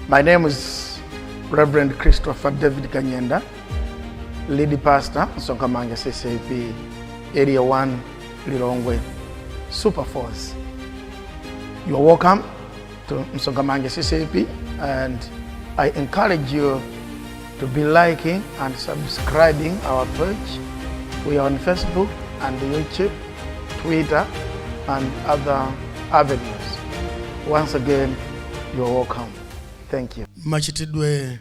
My name is Reverend Christopher David Kanyenda, lead pastor, Msonkhamanja CCAP, Area 1, Lilongwe, Super Force. You are welcome to Msonkhamanja CCAP, and I encourage you to be liking and subscribing our page. We are on Facebook and YouTube, Twitter, and other avenues. Once again, you are welcome. Thank you. Machitidwe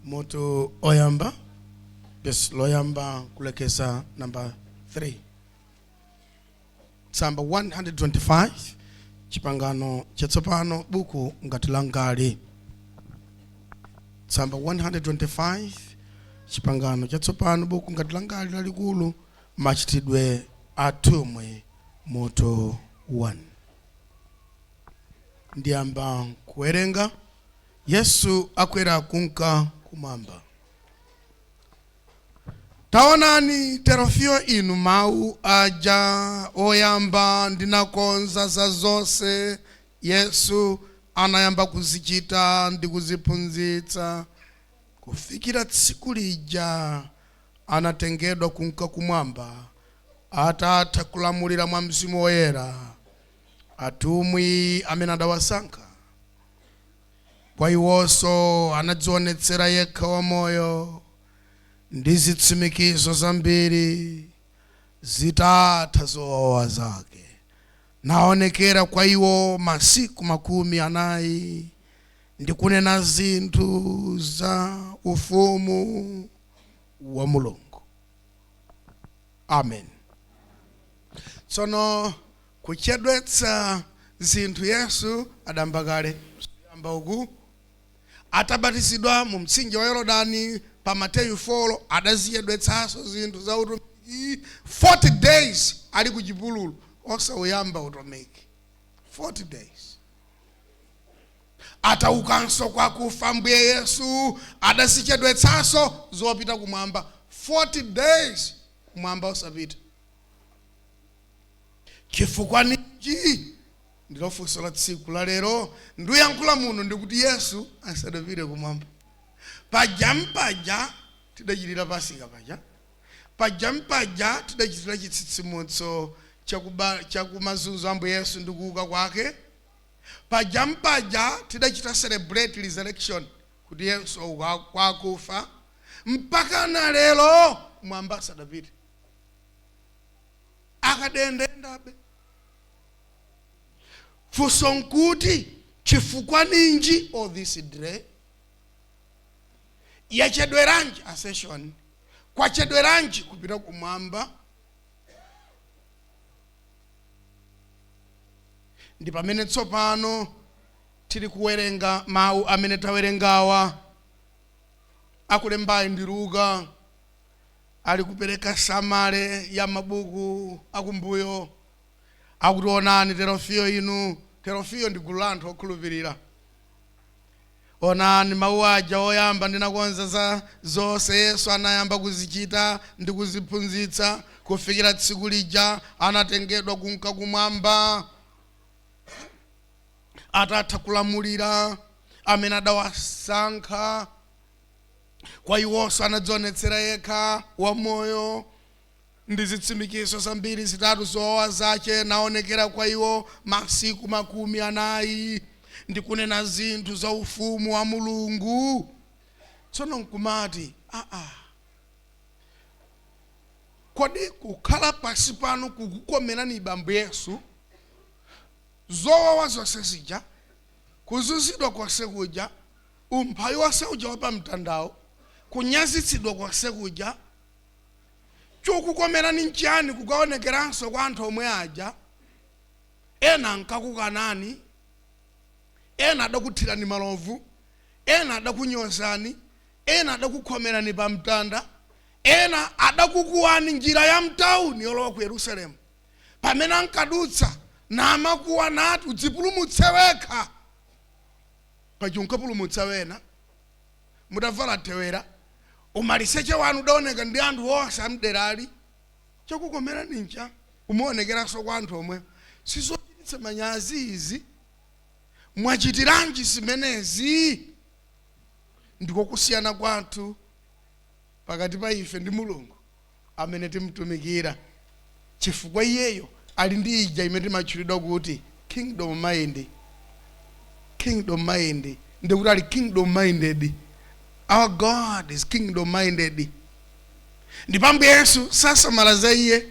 mutu oyamba, vesi loyamba kulekeza namba 3, tsamba 125, Chipangano Chatsopano, buku ngati langali, tsamba 125, Chipangano Chatsopano, buku ngati langali lalikulu, Machitidwe Atumwi mutu 1. Ndiyamba kuwerenga. Yesu akwera kunka kumwamba. Taonani, Teofilo inu, mawu aja oyamba ndinakonza za zonse Yesu anayamba kuzichita ndi kuziphunzitsa, kufikira tsiku lija anatengedwa kunka kumwamba, atatha kulamulira mwa Mzimu Woyera atumwi amene adawasankha. Kwa iwonso anadzionetsera yekha wamoyo ndi zitsimikizo zambiri, zitatha zowawa zake, naonekera kwa iwo masiku 40, ndi kunena zinthu za ufumu wa Mulungu. Amen. Tsono kuchedwetsa zinthu Yesu adamba kale kuyamba uku atabatizidwa mu mtsinje wa Yorodani pa Mateyu 4, adazichedwetsanso zinthu za utumiki 40 days ali ku chipululu osauyamba utumiki, 40 days. Ataukanso kwakufa Mbuye Yesu adazichedwetsanso zopita kumwamba, 40 days kumwamba osapita. Chifukwa ninji? Ndilo funso la tsiku la lero. Ndiyankhula muno ndikuti Yesu asadapite kumwamba. Paja mpaja tidachitira Pasika, paja paja mpaja tidachitira chitsitsimutso chakumazunzo Ambuye Yesu ndi kuuka kwake. Paja mpaja tidachita celebrate resurrection, kuti Yesu auka kwakufa. Mpaka na lero mwamba asadapite, akadayendayendabe. Funso nkuti, chifukwa ninji all this delay? Yachedweranji ascension? Kwachedweranji kupita kumwamba? Ndi pamene tsopano tili kuwerenga mawu amene tawerengawa. Akulembayi ndi Luka, ali kupereka summary ya mabuku akumbuyo. Akuti, onani Teofilo inu. Teofilo ndi gulu la anthu okhulupirira. Onani mawu aja oyamba ndinakonza za zonse Yesu anayamba kuzichita ndi kuziphunzitsa, kufikira tsiku lija anatengedwa kunka kumwamba, atatha kulamulira amene adawasankha. Kwa iwonso anadzionetsera yekha wamoyo ndi zitsimikizo zambiri, zitatu zowawa zache, naonekera kwa iwo masiku 40, ndi kunena zinthu za ufumu wa Mulungu. Tsono nkumati, aa, kodi kukhala pasi pano kukukomerani Bambo Yesu? Zowawa zonse zija, kuzunzidwa konse kuja, umphawi wonse uja wa pamtandawo, kunyazitsidwa konse kuja, chokukomerani nchiyani kukaonekeranso kwa anthu omwe aja? Ena ankakukanani, ena adakuthirani malovu, ena adakunyozani, ena adakukhomerani pamtanda, ena adakukuwani njira ya mtauni yolowa ku Yerusalemu pamene ankadutsa, namakuwa nati, udzipulumutse wekha. Paja unkapulumutsa wena mutavala thewera, umaliseche wanu udaoneka ndi anthu onse amderali. Chakukomerani ncha umaonekeranso kwa anthu omwe? Sizochititsa manyazi izi? Mwachitiranji zimenezi? Ndiko kusiyana kwathu pakati pa ife ndi Mulungu amene timtumikira, chifukwa iyeyo ali ndi ija imene timatchulidwa kuti kingdom mind. Kingdom mind ndikuti ali kingdom minded. Our God is kingdom minded. Ndipo Ambuye Yesu sasamala za iye,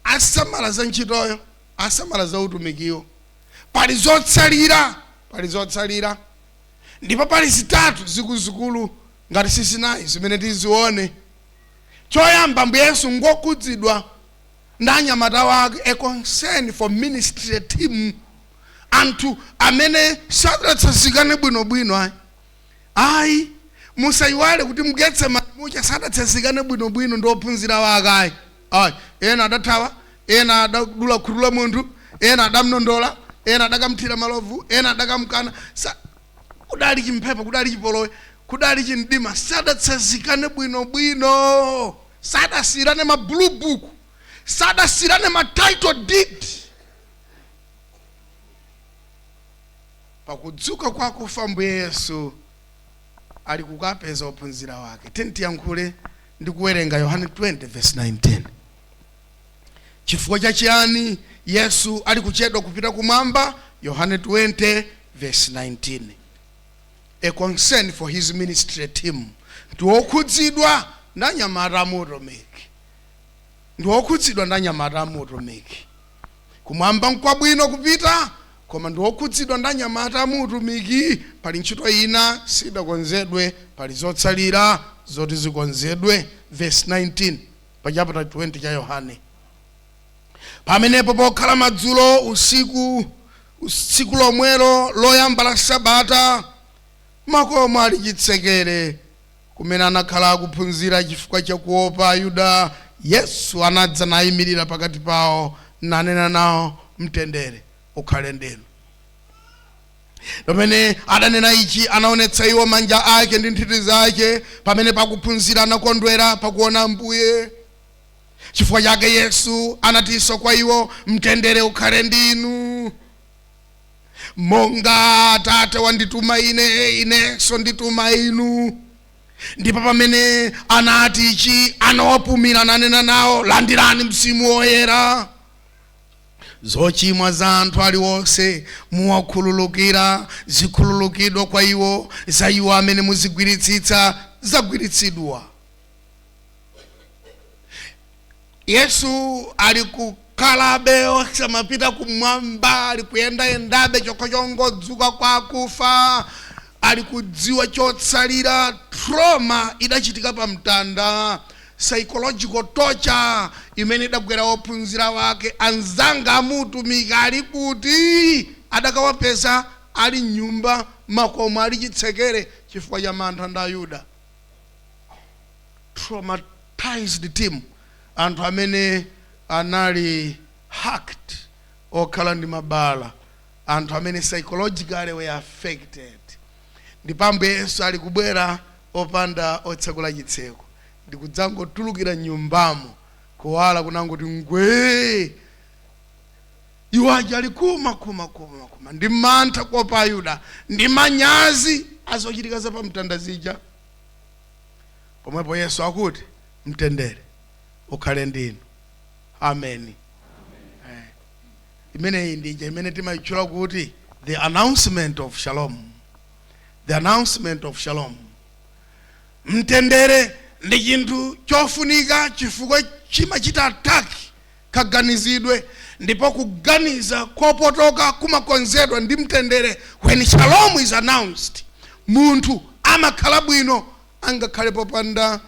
asamala za ntchitoyo, asamala za utumikiwo. Pali zotsalira, pali zotsalira. Ndipo pali zitatu zikuluzikulu, ngati sizinayi, zimene tizione. Choyamba, Ambuye Yesu ngokhudzidwa ndi anyamata wake, a concern for ministry team, anthu amene sadatsanzikane bwinobwino. Ayi, ayi, musayiwale kuti mu Getsemani muja sadatsanzikane bwinobwino ndi ophunzira wake. Ayi, ayi, ena adathawa, ena adadula khutu la munthu, ena adamnondola, ena adakamthira malovu, ena adakamkana. Kudali chimphepo, kudali chipolowe, kudali chimdima. Sadatsanzikane bwinobwino, sadasiyirane ma blue book, sadasiyirane ma title deed. Pakudzuka kwa akufa, Ambuye Yesu ali kukapeza ophunzira wake. Tiyankhule ndi kuwerenga Yohane 20 verse 19. Chifukwa chachiyani Yesu ali kuchedwa kupita kumwamba? Yohane 20 verse 19. A concern for his ministry team. Ndi wokhudzidwa ndi anyamata amuutumiki, ndi wokhudzidwa ndi anyamata amuutumiki. Kumwamba nkwabwino kupita, koma ndi wokhudzidwa ndi anyamata amuutumiki. Pali ntchito ina sidakonzedwe, pali zotsalira zoti zikonzedwe. Verse 19 pa chapter 20 cha Yohane. Pamenepo pokhala madzulo, usiku, tsiku lomwelo loyamba la sabata, makomo ali chitsekere kumene anakhala akuphunzira chifukwa chakuopa Ayuda, Yesu anadza nayimirira pakati pawo, nanena nawo, "Mtendere ukhale ndinu." Pamene adanena ichi, anaonetsa iwo manja ake ndi nthiti zake. Pamene pakuphunzira anakondwera pakuona Ambuye. Chifukwa chake Yesu anatinso kwa iwo, "Mtendere ukhale ndinu. Monga Atate wandituma ine, inenso ndituma inu." Ndipo pamene anati ichi, anawapumira, nanena nawo, "Landirani Mzimu Woyera. Zochimwa za anthu aliwonse muwakhululukira, zikhululukidwa kwa iwo; za iwo amene muzigwiritsitsa, zagwiritsidwa." Yesu ali kukhalabe osamapita kumwamba, ali kuyendayendabe chokha chongodzuka kwa akufa, ali kudziwa chotsalira. Trauma idachitika pa mtanda, psychological torture imene idagwera ophunzira wake. Anzanga amutumiki ali kuti? Adakawapeza ali mnyumba, makomo ali chitsekere chifukwa cha mantha ndi Ayuda. Traumatized team, anthu amene anali hacked, okhala ndi mabala, anthu amene psychologically were affected. Ndipo Ambuye Yesu ali kubwera opanda otsekula chitseko, ndikudzangotulukira nyumbamo, kuwala kunangoti ngwee. Iwo aja ali kuma kuma kuma kuma ndi mantha kuopa Ayuda ndi manyazi azochitika za pamtanda zija. Pomwepo Yesu akuti, "Mtendere ukhale ndinu." Ameni. Imeneyi ndija imene timayitchula kuti the announcement of shalom, the announcement of shalom. Mtendere ndi chinthu chofunika chifukwa chimachita attack kaganizidwe, ndipo kuganiza kopotoka kumakonzedwa ndi mtendere. When shalom is announced, munthu amakhala bwino angakhale popanda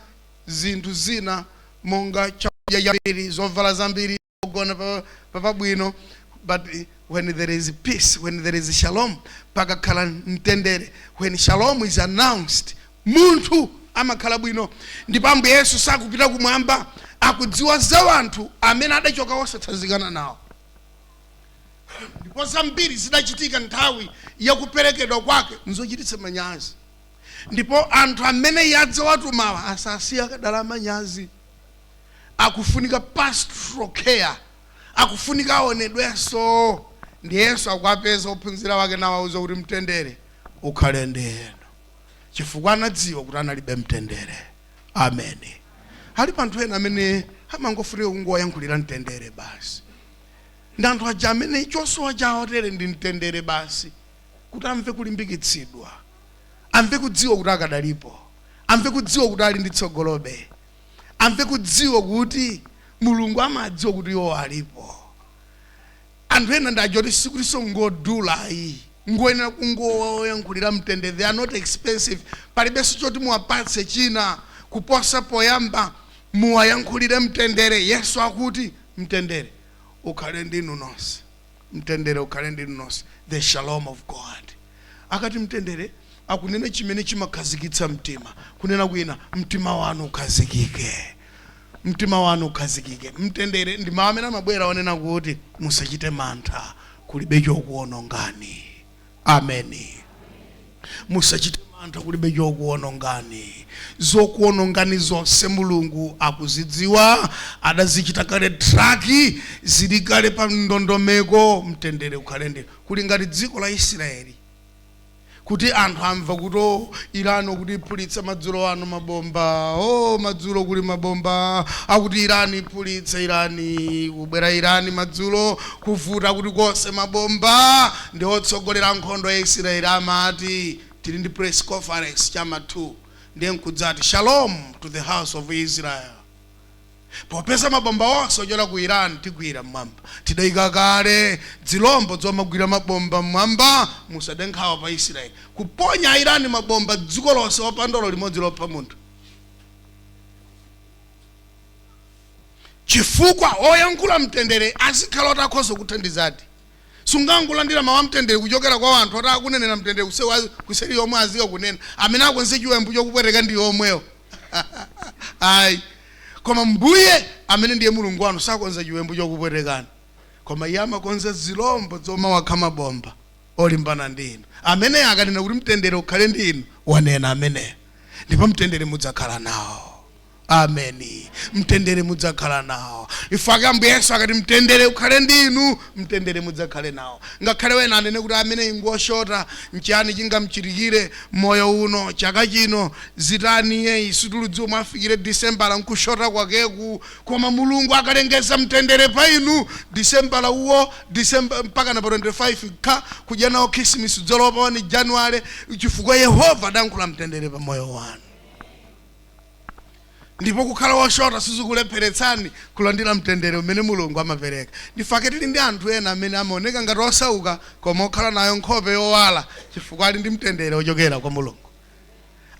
zinthu zina monga chakudya chambiri, zovala zambiri, pogona pabwino. But when there is peace, when there is shalom, pakakhala mtendere, when shalom is announced, munthu amakhala bwino. Ndipo Ambuye Yesu sakupita kumwamba, akudziwa za anthu amene adachoka osatsanzikana nawo, ndipo zambiri zidachitika nthawi yakuperekedwa kwake nzochititsa manyazi. Ndipo anthu amene iye adzawatumawa asasiya akadala manyazi, akufunika pastoral care, akufunika aonedwenso. Ndi Yesu akuwapeza ophunzira wake nawauza kuti mtendere ukhale ndi inu, chifukwa anadziwa kuti analibe mtendere. Ameni. Alipo anthu ena amene amangofunika kungowayankhulira mtendere basi. Ndi anthu aja amene chosowa chawo tere ndi mtendere basi, kuti amve kulimbikitsidwa, amve kudziwa kuti akadalipo, amve kudziwa kuti ali ndi tsogolobe, amve kudziwa kuti Mulungu amadziwa kuti iwo alipo. Anthu ena ndi aja oti sikutinso ngodula ayi, ngoyenera kungowayankhulira mtendere. They are not expensive. Palibenso choti muwapatse china kuposa poyamba muwayankhulire mtendere. Yesu akuti mtendere ukhale ndi inu nonse, mtendere ukhale ndi inu nonse, the shalom of God. Akati mtendere, akunena chimene chimakhazikitsa mtima. Kunena kwina, mtima wanu ukhazikike, mtima wanu ukhazikike. Mtendere ndi mawu amene amabwera onena kuti musachite mantha, kulibe chokuwonongani. Ameni. Musachite mantha, kulibe chokuwonongani. Zokuwonongani zonse Mulungu akuzidziwa, adazichita kale track, zili kale pa ndondomeko. Mtendere ukhale ndi kuli ngati dziko la Israeli, kuti anthu amva kuti o Irani kuti iphulitsa madzulo ano mabomba, o madzulo kuli mabomba akuti Irani iphulitsa, Irani kubwera, Irani madzulo kuvuta kuti konse mabomba. Ndi otsogolera nkhondo ya Israeli amati tili ndi press conference chama 2, ndiye nkudzati, "Shalom to the house of Israel. Popeza mabomba onse ochokera ku Iran tigwira mmwamba, tidayika kale zilombo zomagwira mabomba mmwamba, musade nkhawa pa Israeli." Kuponya Irani mabomba dziko lonse, opanda olo limodzi lopha munthu, chifukwa oyankhula mtendere azikhala oti akhoza kuthandizadi. Sungangolandira mawu amtendere kuchokera kwa anthu oti akunenera mtendere kuseri, yomwe azika kunena amene akonze chiwembu chokupweteka ndi yomweyo ayi. Koma Mbuye amene ndiye Mulungu wanu sakonza chiwembu chokupwetekani, koma iye amakonza zilombo zomawakha mabomba olimbana ndi inu. Amene akanena kuti mtendere ukhale ndi inu, wanena ameneyo, ndipo mtendere mudzakhala nawo. Ameni. Mtendere mudzakhala nawo. Ifake Ambuye Yesu akati mtendere ukhale ndi inu, mtendere mudzakhale nawo. Ngakhale wena anene kuti amene ingoshota, nchiyani chingamchitikire moyo uno, chaka chino zitani, yeyi situludziwa mwafikire Disembala nkushota kwakeku, koma Mulungu akalengeza mtendere pa inu, Disembala uwo Disemba mpaka na pa 25 kha kudya nawo Khisimusi, dzolowa pa 1 January, chifukwa Yehova adankhula mtendere pa moyo wanu. Ndipo kukhala woshota sizikulepheretsani kulandira mtendere umene Mulungu amapereka. Ndifake tili ndi anthu ena amene amaoneka ngati osauka koma okhala nayo nkhope yowala, chifukwa ali ndi mtendere ochokera kwa Mulungu.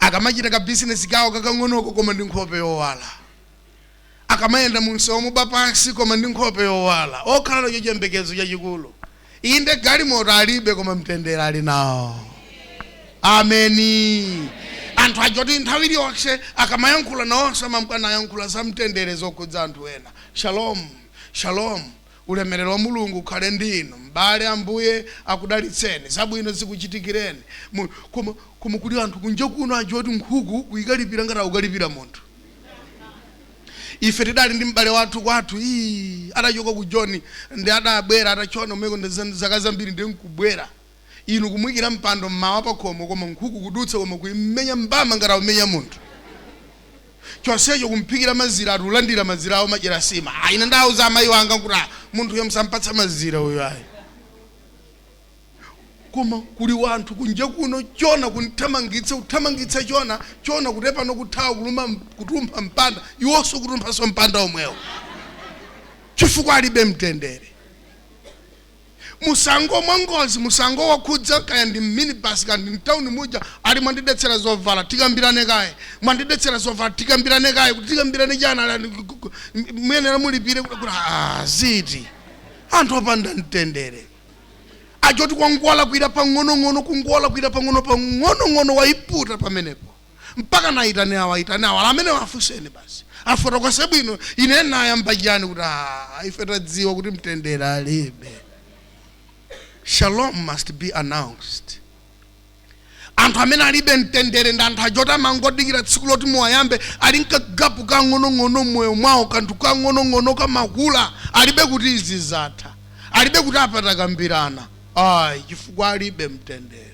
Akamachita ka bizinesi kawo kakang'onoko koma ndi nkhope yowala, akamayenda munsewu muba pansi koma ndi nkhope yowala, okhala nacho chiyembekezo chachikulu. Inde galimoto alibe, koma mtendere ali nawo. Ameni. Anthu achoti nthawi iliyonse akamayankhula nawonso amamkanayankhula za mtendere zokhudza anthu ena. Shalom, shalom, ulemerero wa Mulungu ukhale ndi inu m'bale, Ambuye akudalitseni, zabwino zikuchitikireni. Koma kuli anthu kunja kuno achoti nkhuku kuyikalipira ngati akukalipira munthu. Ife tidali ndi m'bale wathu kwathu, ii adachoka ku Joni ndi adabwera atachona umeko ndi zaka zambiri, ndi nkubwera inu kumuyikira mpando mmawa pakhomo, koma nkhuku kudutsa koma kuimenya mbama ngati akumenya munthu. Chonsecho kumphikira mazira, atulandira mazira awo madyera sima. Ah, ine ndawuza amayi wanga kuti ah, munthuyo musampatsa mazira uyo ayi. Koma kuli wanthu kunja kuno, chona kunthamangitsa, kuthamangitsa chona, chona kutepa nokuthawa, kuluma kutumpha mpanda, iwonso kutumphanso mpanda omwewo, chifukwa alibe mtendere. Musango mwangozi, musango wakhudza, kaya ndi minibus kaya ndi mtawuni muja, ali mwandidetsera zovala, tikambirane kaye. Mwandidetsera zovala, tikambirane kaye. Kuti tikambirane chana? Ali muyenera mulipire. Kuti ah, ziti anthu opanda mtendere achoti kwangola kwira pang'onong'ono, kungola kwira pang'ono pang'onong'ono, waiputa pamenepo mpaka naitane awa, aitane awa, amene wafunseni basi afotokoze bwino. Ine nayamba chiyani kuti ah, ife tadziwa kuti mtendere alibe. Shalom must be announced. Anthu amene alibe mtendere ndi anthu achoti amangodikira tsiku loti muwayambe. Ali nkagapu kang'onong'ono mmoyo mwawo, kanthu kang'onong'ono kamakula, alibe kuti izi zatha. Alibe kuti apatakambirana ayi, chifukwa alibe mtendere.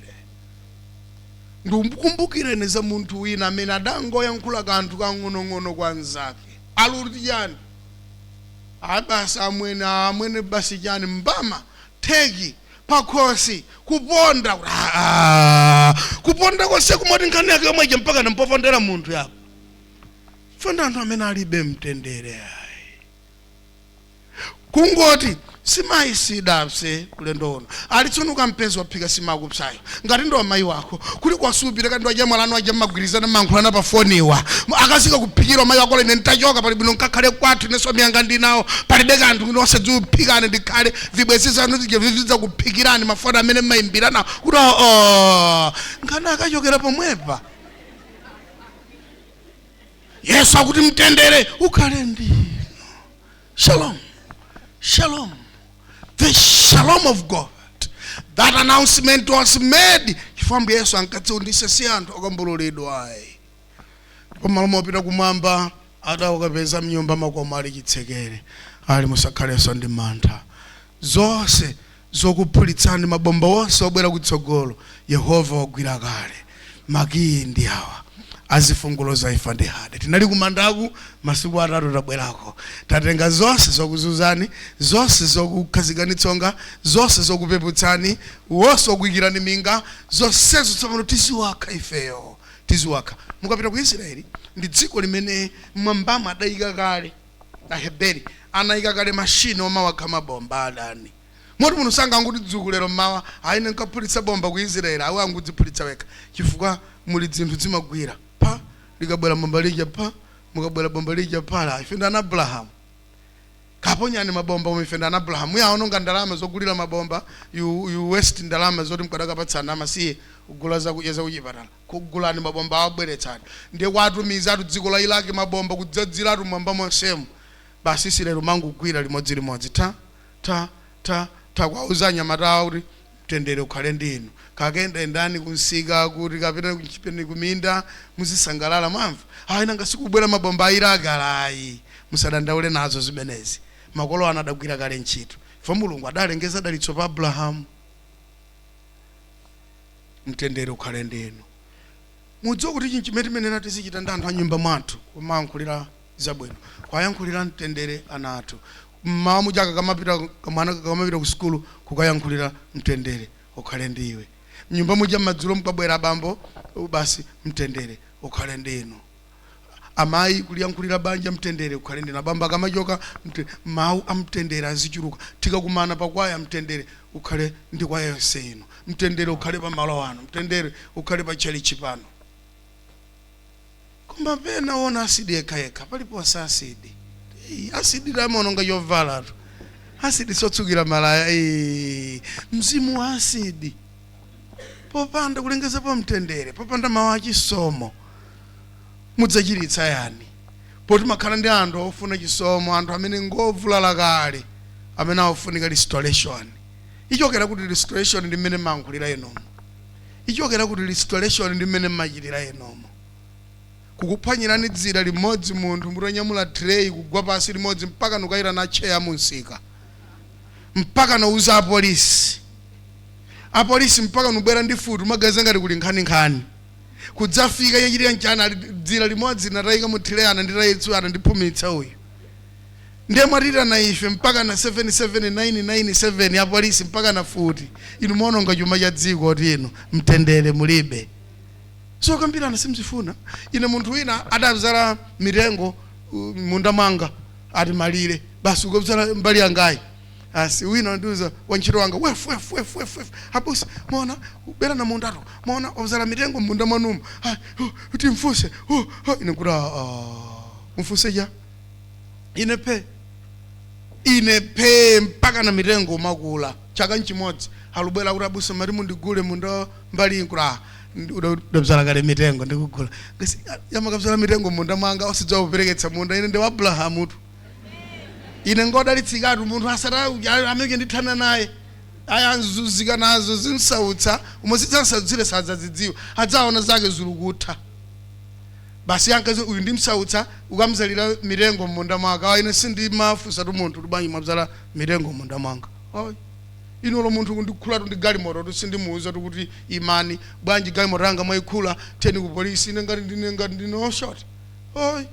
Ndikumbukireni za munthu wina amene adangoyankhula kanthu kang'onong'ono kwa anzake, aluti chani, ayi basi amwene, amwene basi chani, mbama theki pakhosi, kuponda kuti kuponda konse kumoti nkhani yake yomweja mpaka nampopondera munthu yapo. Funa anthu amene alibe mtendere ayi, kungoti simayi sidapse ulendo uno ali tsono ukampeza waphika simakupsayo ngati ndo amayi wako kuli kwasupira kandi waja mwalano waja mmagwirizana mmankhulana pa foniwa akazika kuphikira amayi wako. Ine ntachoka pali bwino nkakhale kwathu, inenso miyanga ndinawo, palibe kanthu kuti osadziuphikani, ndikhale vibwezi zanu zija vizidza kuphikirani mafoni amene mmayimbirana kuti oo nkhani akachokera pomwepa. Yesu akuti mtendere ukhale ndinu, shalom, shalom, the shalom of God. That announcement was made chifukwa Ambuye Yesu ankadziundise si anthu okambululidwa ayi. Ndipo malo mopita kumwamba adawakapeza mnyumba makomo ali chitsekere, ali musakhalenso ndi mantha, zonse zokuphulitsani, mabomba onse obwera kutsogolo Yehova wagwira kale makiyi, ndi awa azifungulo za imfa ndi hade. Tinali kumandaku masiku 3, tabwerako, tatenga zonse zokuzunzani, zonse zokukhazikani tsonga, zonse zokupeputsani, wonse okuyikirani minga, zonsezo tsopano tiziwakha ifeyo, tiziwakha. Mukapita ku Israeli, ndi dziko limene mwambamo adayika kale, Aheberi anayika kale mashini omawakha mabomba adani, moti munthu sanganguti dzuku lero mmawa ayi nkaphulitsa bomba ku Israeli, awe angudziphulitsa wekha, chifukwa muli zinthu zimagwira pa likabwera bomba lija, pa mukabwera bomba lija pala. Ife ndi ana Abrahamu, kaponyani mabomba omwe ife ndi ana Abrahamu. Muyaononga ndalama zogulira mabomba, you waste ndalama zoti mkadakapatsana amasiye kugula zakudya zakuchipatala, kugulani mabomba awabweretsani. Ndiye kwatumiza atu dziko la Iraki mabomba kudzadziratu mwamba monsemu. Basi Israeli mangugwira limodzilimodzi, ta ta ta ta, kwauza anyamata awo kuti mtendere ukhale ndi inu, kakendendani kunsika kuti kapita kuchipeni kuminda muzisangalala, mwamva? Ayi, nanga sikubwera mabomba a Iraki alayi, musadandaule nazo zimenezi, makolo anu adagwira kale ntchito fo. Mulungu adalengeza dalitso pa Abrahamu, mtendere ukhale ndi inu. Mudziwe kuti chinchi chimene timenena tizichita ndi anthu a nyumba mwathu, kumayankhulira zabwino, kuwayankhulira mtendere ana athu mmawa muchaka kamapita, kamwana kamapita ku sukulu, kukayankhulira mtendere ukhale ndi iwe. Mnyumba muja madzulo mukabwera abambo, basi mtendere ukhale ndi inu. Amayi kuliyankhulira banja, mtendere ukhale ndi inu. Abambo akamachoka, mawu amtendere azichuluka. Tikakumana pakwaya, mtendere ukhale ndi kwaya yonse ino, mtendere ukhale pa malo ano, mtendere ukhale pa tchalichi pano. Koma pena ona asidi yekhayekha paliponse, asidi. Ei, asidi tamaononga chovalatu, asidi sotsukira malaya. Ei, mzimu wa asidi, popanda kulengezapo mtendere, popanda mawu achisomo, mudzachiritsa yani? Poti makhala ndi anthu ofuna chisomo, anthu amene ngovulala kale, amene akufunika restoration. Ichokera kuti restoration? Ndi mmene mmankhulira enomo. Ichokera kuti restoration? Ndi mmene mmachitira enomo. Kukuphwanyirani dzira limodzi, munthu mutanyamula tray, kugwa pasi limodzi, mpaka nukayitana acheya munsika, mpaka nauza apolisi, apolisi mpaka nubwera ndi futi, umaganiza ngati kuli nkhaninkhani. Kudzafika yachitika mchana, ali dzira limodzi natayika mu tray, ana nditayitsu, ana ndiphumitsa uyu, ndiye mwatitana ife mpaka na 77997 apolisi mpaka na futi. Inu muononga chuma cha dziko ti inu mtendere mulibe, zokambirana simzifuna. Ine munthu wina adabzala mitengo munda mwanga, ati malire basi ukabzala mbali yangayi. Asi wina ndiuza wantchito wanga, wefu wefu wefu wefu wefu, abusa maona ubera na mundatu, maona wabzala mitengo munda mwanumu. Ah, oh, kuti mfuse, oh. Ine kuti mfuse ja, ine pe, ine pe, mpaka na mitengo makula chaka nchimodzi. Alubwera kuti abusa mati mundigule munda mbali, nkuti ah, udabzala kale mitengo, ndikugula ngasi yamakabzala mitengo munda mwanga, osidzawa kupereketsa munda. Ine ndi wa Abrahamu tu, ine ngodalitsikatu. Munthu asata amene ndithana naye ayanzuzika nazo, zinsautsa umwe zidzansautsidwe sadzazidziwa, adzaona zake zulukutha basi. Yankazi uyu ndimsautsa, ukamzalira mitengo munda mwanga. Ine sindimafunsa tu munthu kuti bwanji mwabzala mitengo munda mwanga. Ayi, inolo munthu kundikhulatu ndi galimoto tu, sindimuuza kuti imani bwanji, galimoto yanga mwayikhula, teni ku polisi. Ine ngati ndine, ngati ndine oshota, oyi,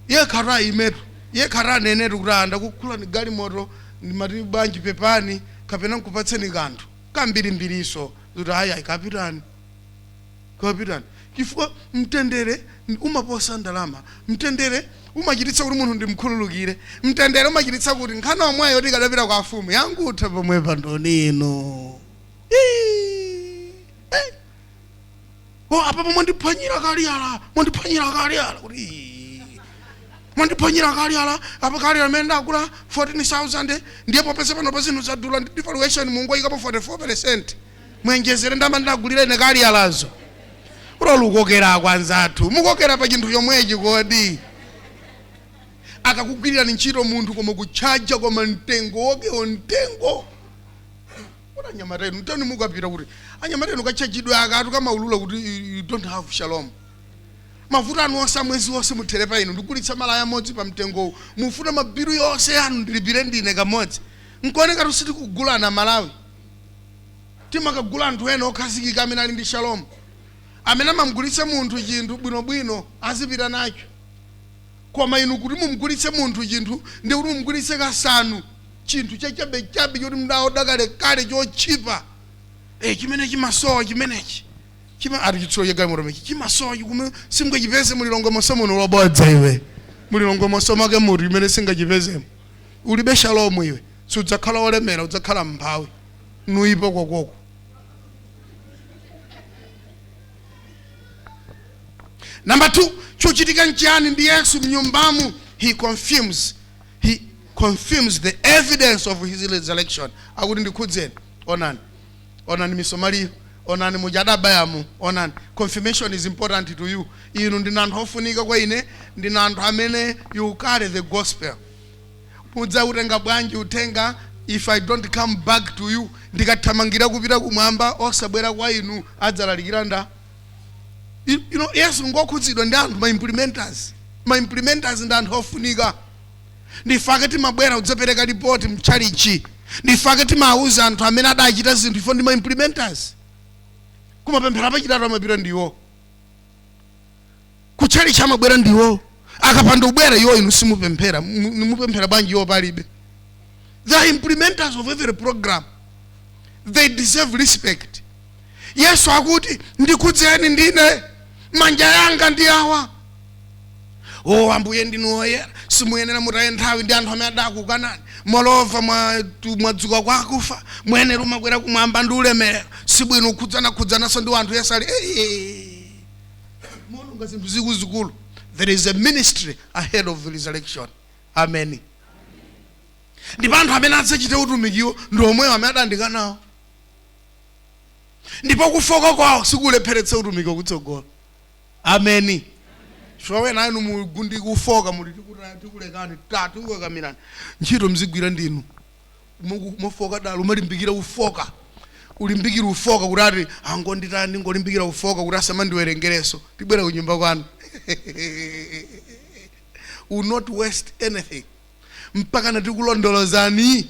yekhata imetu, yekhata anenetu kuti ndakukhula ndi galimoto, ndimati bwanji, pepani, kapena nkupatseni kanthu kambirimbiriso, kuti ayi ayi, kapitani, kapitani. Chifukwa mtendere umaposa ndalama. Mtendere umachititsa kuti munthu ndimkhululukire. Mtendere umachititsa kuti nkhani omweyo tikadapita kwa afumu yangutha pomwe pandoni ino. Ii, eh. O, apa mwandiphwanyira kaliyala, mwandiphwanyira kaliyala, kuti ii, mwandiphwanyira kaliyala apa, kaliyala amene ndagula 14,000, ndiye popeza pano pa zinthu zadula ndi devaluation, mungoyikapo 44%, mwenjezere ndama ndagulira ine kaliyalazo. Ulolukokera kwanzathu, mukokera pa chinthu chomwechi. Kodi akakugwirirani ntchito munthu koma kutchaja, koma mtengo wokewo, mtengo kuti anyamata inu mtani, mukapita kuti anyamata inu kachachidwe akatu kamaulula kuti you don't have shalom. Mavuto anu onse amwezi wonse muthere pa inu. Ndigulitsa malaya amodzi pa mtengowu, mufuna mabilu yonse anu ndilipire ndine kamodzi. Nkuoneka sitikugulana Malawi, timakagula anthu ena okhazikika amene ali ndi shalom, amene amamugulitsa munthu chinthu bwinobwino azipita nacho. Koma inu kuti mumugulitse munthu chinthu, ndi kuti mumugulitse kasanu chinthu chachabechabe choti mdaoda kalekale, chotchipa, chimene chimasowa chimenechi chima ati chitsulo chagalimoto mechi chimasowa chikume singachipeze mulilongo monse muno. Lobodza iwe, mulilongo monse make muti imene singachipezemo? Ulibe shalomu iwe, sudzakhala olemera, udzakhala mphawi nuipo kokoko. Number 2, chochitika nchiyani ndi Yesu mnyumbamu? He confirms the evidence of his resurrection. Akuti ndikhudzeni, onani, onani misomaliyo, onani mujadabayamu, onani. Confirmation is important to you. Inu ndina anthu ofunika kwa ine, ndina anthu amene you carry the gospel. Mudzautenga bwanji uthenga if I don't come back to you? Ndikathamangira kupita kumwamba osabwera kwa inu, adzalalikira nda? You know, Yesu ngokhudzidwa ndi anthu, ma implementers. Ma implementers ndi anthu ofunika. Ndifake timabwera kudzapereka ripoti mchalichi, ndifake timawuza anthu amene adachita zinthu ifo ndi ma implementers. Kumapemphera pachitatu amapita ndiwo, kutchalichi amabwera ndiwo. Akapanda kubwera iwo, inu simupemphera. Mupemphera bwanji iwo palibe? They are implementers of every program. They deserve respect. Yesu akuti ndikhudzeni, ndine manja yanga ndi awa. O Ambuye, ndinu oyera, simuyenera mutaye nthawi ndi anthu amene adakukanani. Moreover, mwadzuka kwa akufa, muyenera umakwera kumwamba ndi ulemerero. Sibwino kukhudzana-khudzananso ndi anthu. Yesu ali mononga zinthu zikuluzikulu. There is a ministry ahead of the resurrection. Amen. Ndipo anthu amene adzachite utumikiwo ndi omwewo amene adandikanawo, ndipo kufoka kwawo sikulepheretsa utumiki wakutsogolo. Ameni. Chifukwa wena anu mugundi kufoka, muli tikulekani, tikukakamirani ntchito mzigwira ndinu. Mufoka dala, umalimbikira ufoka, ulimbikira ufoka kuti ati angonditani, ndingolimbikira ufoka kuti asamandiwerengereso. Tibwera kunyumba kwanu. Will not waste anything mpaka natikulondolozani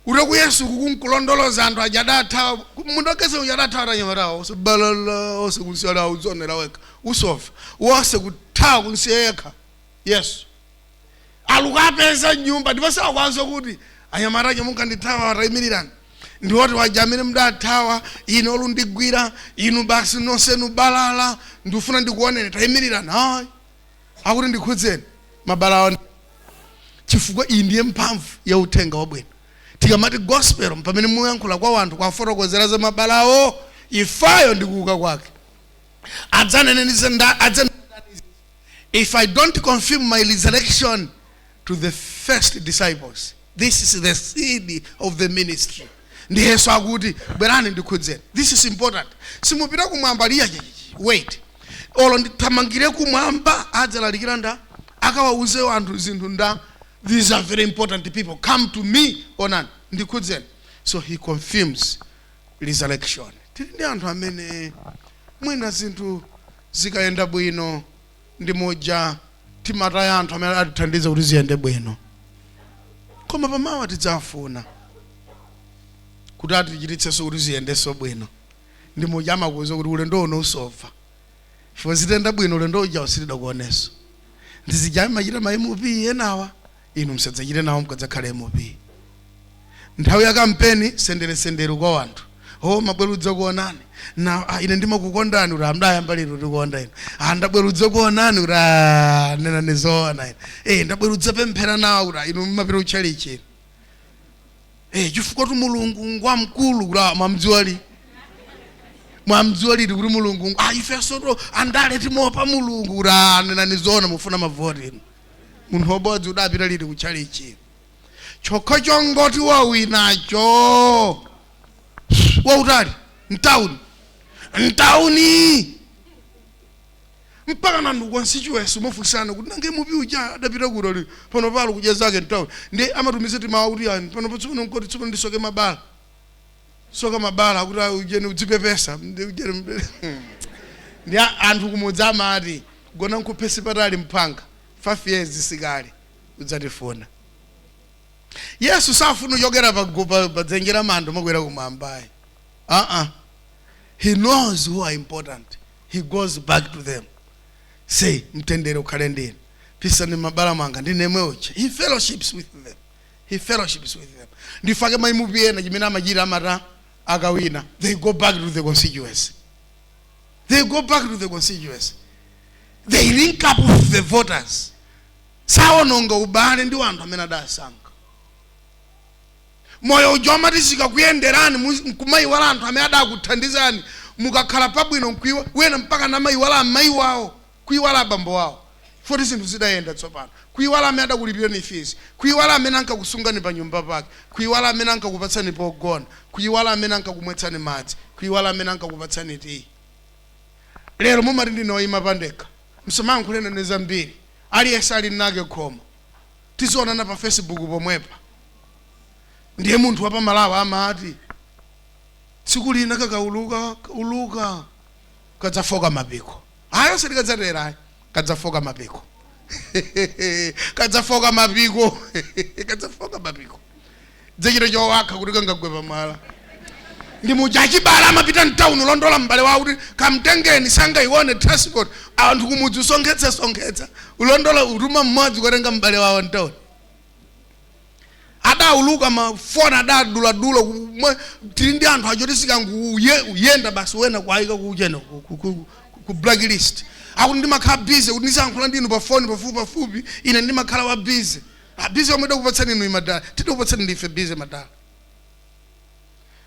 ute ku Yesu kukunkulondoloza anthu aja adathawa. Munthu akese uja adathawa, tanyamatawa ose balala, ose kunsiyala, uzonera wekha, usova wose kuthawa kunsiya yekha. Yesu alukapeza nyumba, ndipo sakwanso kuti anyamata aja munkandithawa atayimirirani, ndiwoti waja amene mudathawa ine olundigwira inu, basi nonsenu balala, ndifuna ndikuoneni, tayimirirani. Hayi, akuti ndikhudzeni, mabala awa, chifukwa iyi ndiye mphamvu ya uthenga wabwino. Tikamati gospel, pamene muyankhula kwa wanthu kwafotokozera za mabalawo, ifayo ndi kuuka kwake, adzanenenize if I don't confirm my resurrection to the first disciples. This is the seed of the ministry. Ndi Yesu akuti bwerani ndikhudzeni. This is important. Simupita kumwamba liya. Wait, olo ndithamangire kumwamba, adzalalikira nda? Akawauze anthu zinthu nda? These are very important people. Come to me, onani, ndikhudzeni. So he confirms resurrection. Tili ndi anthu amene mwina zinthu zikayenda bwino ndi muja timataya anthu amene atithandiza kuti ziyende bwino, koma pamawa tidzafuna. Kuti atichititsenso kuti ziyendenso bwino. Ndi muja amakuwuza kuti ulendo uno usova. Chifukwa zitenda bwino ulendo uja usitidakuonenso. Ndizija amachita ma MP enawa, inu musadzachite nawo mukadzakhale MP. Nthawi ya kampeni senderesendere kwa wanthu. Oh, mabwera kuonani na ah, ine ndimakukondani kuti amdayamba lero tikukonda inu. Ah, ndabwera kuonani kuti ah, nena nizoona ine. Eh, ndabwera pemphera nawo kuti ah, inu mumapita kutchalichi. Eh, chifukwa tu Mulungu ngwamkulu kuti ah, mwamdziwa liti. Mwamdziwa liti kuti Mulungu ah, ifenso to andale timopa Mulungu kuti ah, nena nizoona mufuna mavoti inu. Munthu wabodzi udapita liti kutchalichi. Chokho chongoti wawinacho wautali mtauni mtauni mpaka nandu constituency umafunsana kuti nange MP uja adapita kuti ali pano palo kudya zake mtauni. Ndi amatumiza timawa kuti ani pano patsopano nkoti tsopano ndisoke mabala, soka mabala akuti ah, ujeni udzipepesa. Ndi ujeni ndi anthu kumudzi amati gona nkuphesi patali mphanga 5 years sikale udzatifuna. Yesu safuna kuchokera pa dzenje la manda makwera kumwambayi. Uh-uh. He knows who are important. He goes back to them, say, "Mtendere ukhale ndinu, pisani mabala mwanga, ndine uja." He fellowships with them. He fellowships with them. Ndifake ma MP ena chimene amachita amata akawina, they go back to the constituency. They go back to the constituency. They link up with the voters. Saononga ubale ndi anthu amene adasankha. Moyo uja amati zikakuyenderani nkumayiwala anthu amene adakuthandizani. Mukakhala pabwino nkuiwa wena mpaka namayiwala amayi wawo, kuiwala abambo wawo, foti zinthu zidayenda tsopano, kuiwala amene adakulipirani fees, kuiwala amene ankakusungani pa nyumba pake, kuiwala amene ankakupatsani pogona, kuiwala amene ankakumwetsani madzi, kuiwala amene ankakupatsani tiyi. Lero mumati ndine oyima pandekha, msamayankhuleni ne zambiri, aliyense ali nake khomo, tizionana pa Facebook pomwepa. Ndiye munthu wapamalawa amati tsiku lina kakauluka uluka kadzafoka mapiko. Ayo sitikadzatera ayi, kadzafoka mapiko, kadzafoka mapiko, kadzafoka mapiko, dzachita chowakha kuti kangagwe pamwala. Ndi muja achibala amapita mtawuni ulondola m'bale wawo kuti kamtengeni, sangaione transport. Anthu kumudzi usonkhetsa sonkhetsa, ulondola, utuma mmodzi kukatenga m'bale wawo mtawuni. Adauluka mafoni adaduladula tili ndi anthu achoti sikangu uyenda basi wena kuayika kuchena ku blacklist, akuti ndimakhala busy kuti ndisayankhula ndinu pa foni pafupi pafupi, ine ndimakhala wa busy. Ah, busy omwe dakupatsani inu madala, tidakupatsani ndife busy madala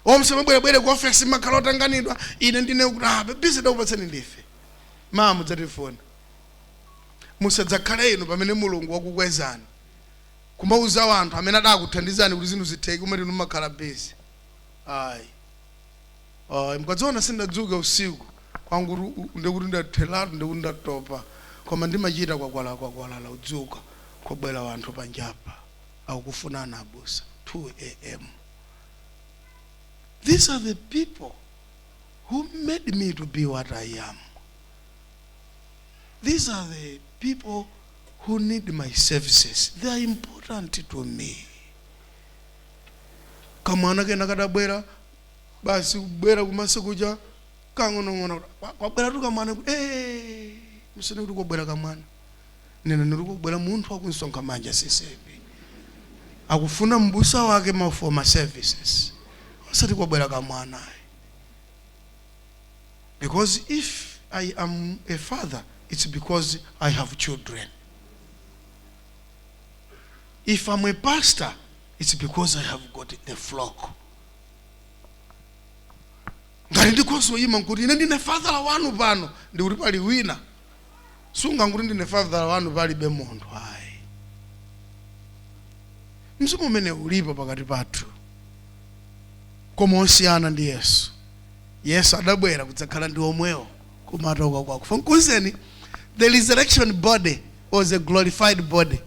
omse mabwerebwere ku ofesi makhala otanganidwa, ine ndine kuti ah, busy dakupatsani ndife. Maa mudzatifuna, musadzakhale inu pamene Mulungu wakukwezani kumauza anthu amene adakuthandizani kuti zinthu zitheke umati inu mumakhala busy. Ayi ayi, mukadzaona sindadzuka usiku kwangu ndikuti ndatheratu, ndikuti ndatopa, koma ndimachita kwakwala kwakwalala udzuka kwabwera wanthu panjapa akukufunana abusa 2 a.m. These are the people who made me to be what I am. These are the people who need my services. They are important to me. Kamwana kena kadabwera basi kubwera kumase kuja kang'onong'ono kwabwera tu kamwana kuti eh, musene kuti kwabwera kamwana, nena niri kubwera munthu akunsonkha manja CCAP akufuna mbusa wake ma for my services, osati kwabwera kamwana ayi. Because if I am a father, it's because I have children. If I'm a pastor, it's because I have got the flock. Ngati ndikhozoyima nkuti ine ndine father wanu pano, ndikuti pali wina sunganguti ndine father wanu palibe munthu ayi. Mzimu umene ulipo pakati pathu koma osiyana ndi Yesu. Yesu adabwera kudzakhala ndi omwewo koma atauka kwa akufa. Nkuwuzeni, the resurrection body was a glorified body.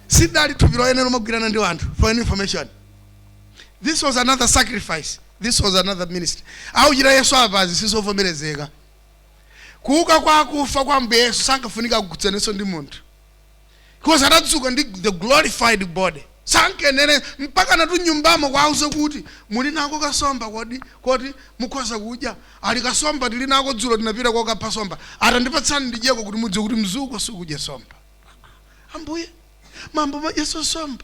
Sidali thupi loyenera lomagwirana ndi anthu. For any information, this was another sacrifice. This was another ministry. Auchita Yesu apazi sizovomerezeka. Kuuka kwa akufa kwa Ambuye Yesu sankafunika kugutsanenso ndi munthu because adadzuka ndi the glorified body. Sankenere mpaka natunyumbamo kwauze kuti muli nako kasomba kodi koti mukhoza kudya. Ali kasomba tili nako, dzulo tinapita kokapha somba, atandipatsani ndidyeko kuti mudziwe kuti mzukwa sukudya somba. Ambuye mambo madyeso somba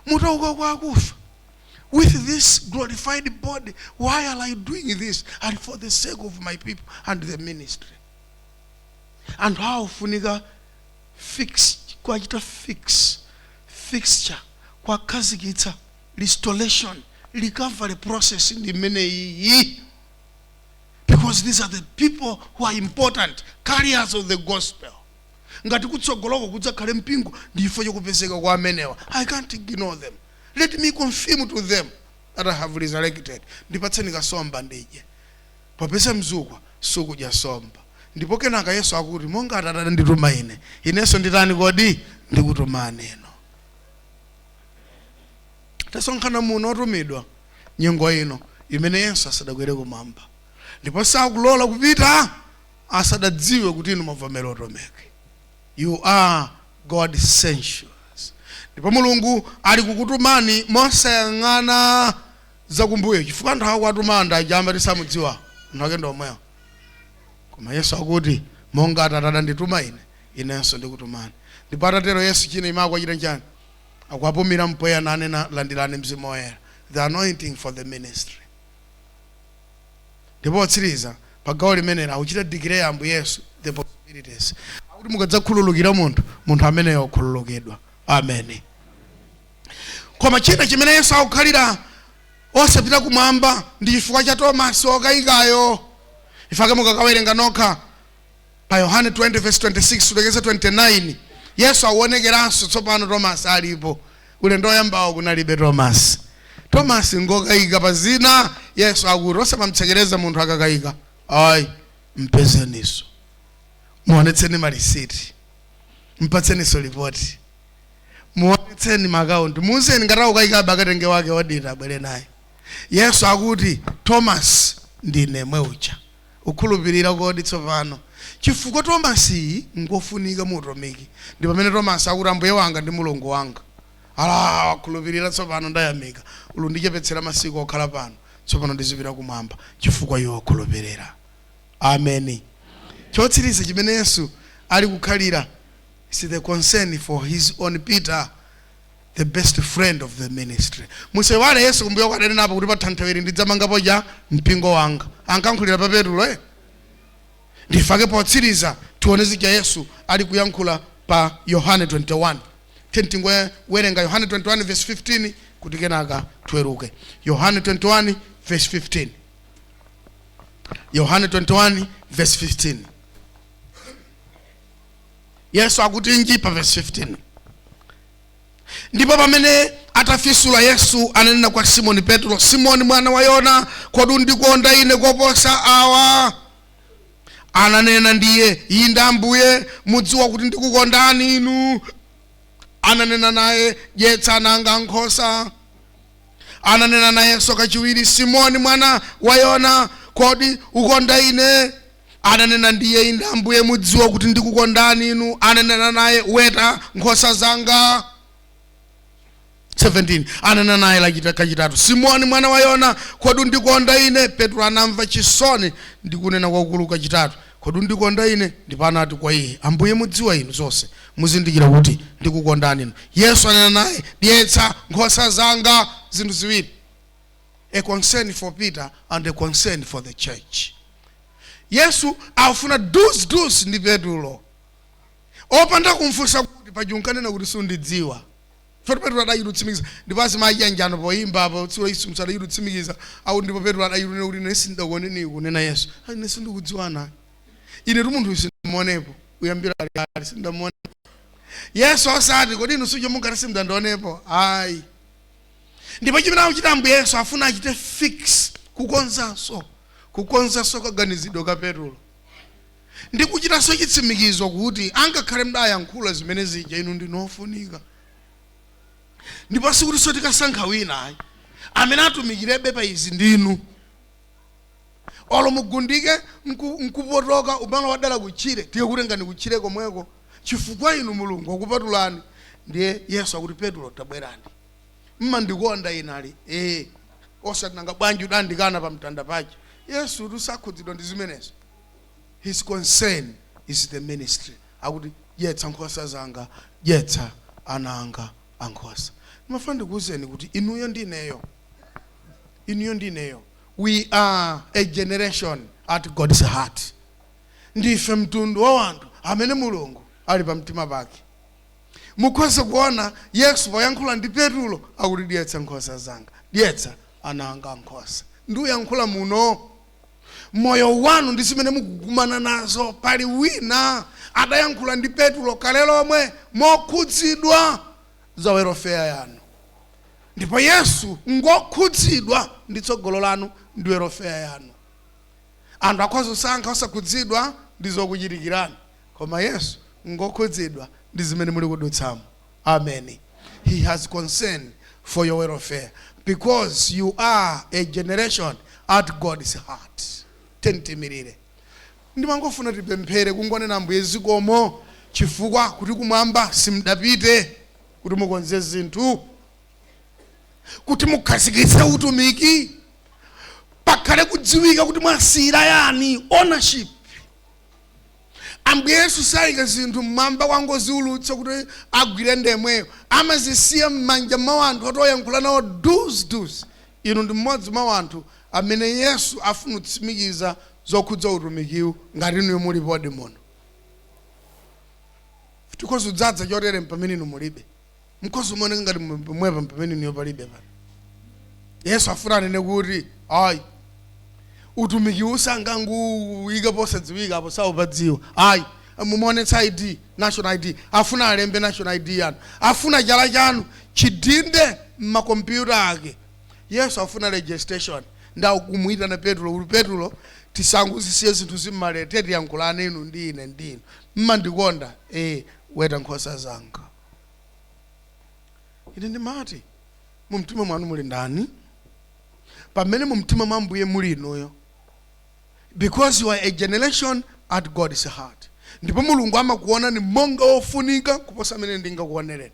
mutauka kwa akufa with this glorified body, why are I doing this? And for the sake of my people and the ministry. Anthu awo funika fix, kwachita fix, fixture, kwakhazikitsa, restoration, recovery process ndi imene iyi, because these are the people who are important carriers of the gospel. Ngati kutsogoloko kudzakhale mpingo, ndifo chokupezeka kwa amenewa. I can't ignore them. Let me confirm to them that I have resurrected. Ndipatseni kasomba ndidye, popeza mzukwa sukudya somba. Ndipo kenaka Yesu akuti, monga Atate andituma ine, inenso nditani kodi? Ndikutumani inu. Tasonkhana muno otumidwa nyengo ino imene Yesu asadakwere kumwamba, ndipo sakulola kupita asadadziwe kuti inu mwavomera utumiki. You are God sent. Ndipo Mulungu ali kukutumani mosayang'ana zakumbuyo, chifukwa anthu akuwatuma ajamba tisamudziwa, anthu ake ndi omwewo. Koma Yesu akuti, monga Atate adandituma ine, inenso ndikutumani. Ndipo atatero Yesu, chine imako achita chani? Akuapumira mpweya nanena, landirani Mzimu Woyera, the anointing for the ministry. Ndipo otsiriza pa gawo limeneli akuchita declare Ambuye Yesu the possibilities. Akuti mukadzakhululukira munthu, munthu ameneyo okhululukidwa. Amen. Koma china chimene Yesu akukhalira osapita kumwamba ndi chifukwa cha Tomasi okayikayo. Ifake mukakawerenga nokha pa Yohane 20 verse 26 kulekeza 29, Yesu akuonekeranso tsopano, Tomasi alipo. Ulendo oyambawo kunalibe Tomasi. Tomasi ngokayika pa zina. Yesu akuti osamamtsekereza munthu akakayika ayi, mpezeniso, muonetseni malisiti, mpatseniso ripoti, muonetseni maakaunti, muuzeni ngati akukayikabe akatenge wake wadita abwere naye. Yesu akuti, Thomas, ndine mwe uja, ukhulupirira kodi tsopano? Chifukwa Tomasi ngofunika mu utumiki. Ndi pamene Tomasi akuti, Ambuye wanga ndi Mulungu wanga. Ala, wakhulupirira tsopano, ndayamika, ulu ndichepetsera masiku okhala pano, tsopano ndizipita kumwamba chifukwa iwo wakhulupirira. Ameni. Chotsiriza chimene Yesu ali kukhalira is the concern for his own Peter, the best friend of the ministry. Musewale Yesu kumbuyo kwadanenapo kuti pa thanthwe ndidzamangapo ja mpingo wanga. Ankankhulira pa Petulo, eh? Ndifake potsiriza tione zija Yesu ali kuyankhula pa Yohane 21. Tingowerenga Yohane 21 verse 15 kuti kenaka tiweruke. Yohane 21 verse 15, Yohane 21 verse 15. Yesu akuti nji pa verse 15? Ndipo pamene atafisula, Yesu ananena kwa Simoni Petro, Simoni mwana wa Yona, kodi undikonda ine koposa awa? Ananena ndiye, inde Ambuye, mudziwa kuti ndikukondani inu. Ananena naye, dyetsa ananga nkhosa. Ananena nayenso kachiwiri, Simoni mwana wa Yona, kodi ukonda ine? Ananena ndiye, inde Ambuye, mudziwa kuti ndikukondani inu. Ananena naye, weta nkhosa zanga. 17 Ananena naye kachitatu, Simoni mwana wa Yona, kodi undikonda ine? Petro anamva chisoni ndikunena kwakulu kachitatu, kodi undikonda ine? Ndipo anati kwa iye, Ambuye, mudziwa inu zonse, muzindikira kuti ndikukondani inu. Yesu anena naye, dyetsa nkhosa zanga. Zinthu ziwiri, a concern for Peter and a concern for the church. Yesu akufuna dus dus ndi Petulo, opanda kumfunsa kuti pajunkanena kuti sundidziwa. Foti Petro adayita kutsimikiza, ndipo azimayi njano poyimba apo tsiku Yesu adayita kutsimikiza akuti, ndipo Petro adayita kuti ine sindakuoneni. Kunena Yesu, ine sindikudziwana, ine tu munthu sindamuonepo kuyambira kale, sindamuonepo. Yesu osati, kodi inu sucho mungati simudandionepo? Ayi. Ndipo chimene akuchita Ambuye Yesu, afuna achite fix, kukonzanso kaganizidwe ka Petulo ndi kuchitanso chitsimikizo kuti angakhale mdayankhula zimene zija, inu ndinofunika, ndipo sikutinso tikasankha wina ayi, amene atumikirebe pa izi ndinu. Olo mugundike nkupotoka umalo wadala kutchire, tikakutengani kutchire komweko, chifukwa inu Mulungu wakupatulani. Ndiye Yesu akuti, "Petulo, tabwerani, mmandikonda ine?" Ali, "Ee." "Osati nanga bwanji udandikana pa mtanda paja?" Yesu tusakhudzidwa ndi zimenezo. His concern is the ministry. Akuti, "Dyetsa nkhosa zanga, dyetsa ana anga ankhosa." Ndimafuna ndikuwuzeni kuti inuyo ndineyo, inuyo ndineyo, we are a generation at God's heart. Ndife mtundu wa wanthu amene Mulungu ali pamtima pake. Mukhoza kuona Yesu poyankhula ndi Petulo akuti, "Dyetsa nkhosa zanga, dyetsa ana anga ankhosa." Ndiuyankhula muno, moyo wanu ndi zimene mukukumana nazo, pali wina adayankhula ndi Petulo kale lomwe mokhudzidwa za welfare yanu, ndipo Yesu ngokhudzidwa ndi tsogolo lanu ndi welfare yanu. Anthu akhoza kusankha osakhudzidwa ndi zokuchitikirani, koma Yesu ngokhudzidwa ndi zimene muli kudutsamo. Amen. He has concern for your welfare because you are a generation at God's heart. Tentimirire, ndimangofuna tipemphere, kungonena, "Ambuye, zikomo chifukwa kuti kumwamba simudapite kuti mukonze zinthu, kuti mukhazikitse utumiki, pakhale kudziwika kuti mwasiyira yani ownership." Ambuye Yesu sayika zinthu mmwamba kwangoziulutsa kuti agwire ndemweyo. Amazisiya m'manja mwa anthu atoyankhula nawo dus dus. Inu ndi mmodzi mwa anthu amene Yesu afuna kutsimikiza zokhudza utumikiwu. Ngati inuyo mulipodi muno, tikhoza kudzadza chotere pamene inu mulibe, mkhoza umaoneka ngati pomwepa pamene inuyo palibe pano. Yesu afuna anene kuti ayi, utumiki usanganguwika posadziwika apo, saupadziwa ayi. Mumaonetsa ID, national ID, afuna alembe national ID yanu, afuna chala chanu chidinde mmakompyuta ake. Yesu afuna registration. Ndakumuyitana Petro kuti, "Petro, tisangozisiye zinthu zimmalete, tiyankhulane inu ndi ine ndi inu. Mmandikonda? Eh." "Weta nkhosa zanga." Ine ndimati, mumtima mwanu muli ndani? Pamene mumtima mwa Mbuye muli inuyo, because you are a generation at God's heart, ndipo Mulungu amakuonani monga wofunika kuposa amene ndingakuonereni.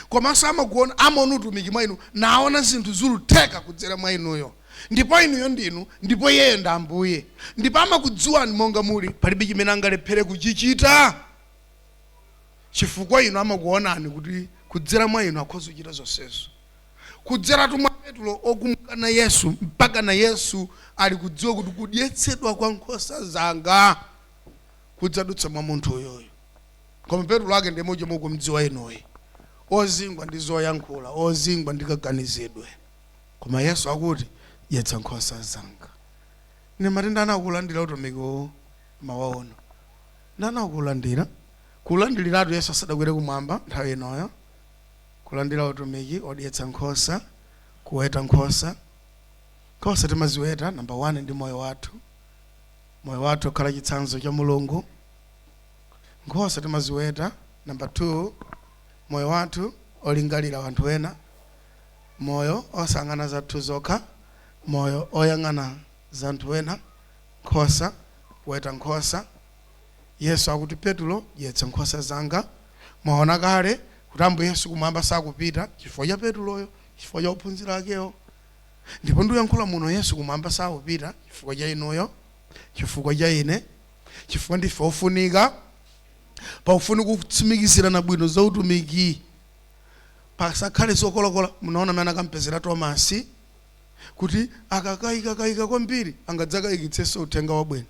Komanso amakuona, amaona utumiki mwa inu, naona zinthu zulutheka kudzera mwa inuyo, ndipo inuyo ndinu, ndipo iyeyo ndi Ambuye, ndipo amakudziwani monga muli. Palibe chimene angalephere kuchichita chifukwa inu amakuonani kuti kudzera mwa inu akhoza kuchita zonsezo. Kudzeratu mwa Petulo okumukana Yesu, mpaka na Yesu ali kudziwa kuti kudyetsedwa kwa nkhosa zanga kudzadutsa mwa munthu uyoyo. Koma Petulo ake ndiye mukumdziwa inuyi, ozingwa ndi zoyankhula, ozingwa ndi kaganizidwe. Koma Yesu akuti, "Dyetsa nkhosa zanga." Ine matenda anakulandira utumiki mawaono, ndanakulandira kulandiliratu Yesu asadakwere kumwamba nthawi inoyo, kulandira utumiki odyetsa nkhosa, kuweta nkhosa. Nkhosa timaziweta number 1 ndi moyo wathu. Moyo wathu okhala chitsanzo cha Mulungu. Nkhosa timaziweta number 2, moyo wathu olingalira anthu ena, moyo osayang'ana zathu zokha, moyo oyang'ana za anthu ena. Nkhosa, kuweta nkhosa. Yesu akuti, "Petulo, dyetsa nkhosa zanga." Mwaona kale kuti Ambuye Yesu kumwamba sakupita chifukwa cha Petuloyo, chifukwa cha ophunzira akewo. Ndipo ndikuyankhula muno, Yesu kumwamba sakupita chifukwa cha inuyo, chifukwa cha ine, chifukwa ndife ofunika. Paufuni kutsimikizirana bwino za utumiki, pasakhale zokolokola. Munaona amene akampezera Tomasi kuti akakayikakayika kwambiri angadzakayikitsenso uthenga wabwino,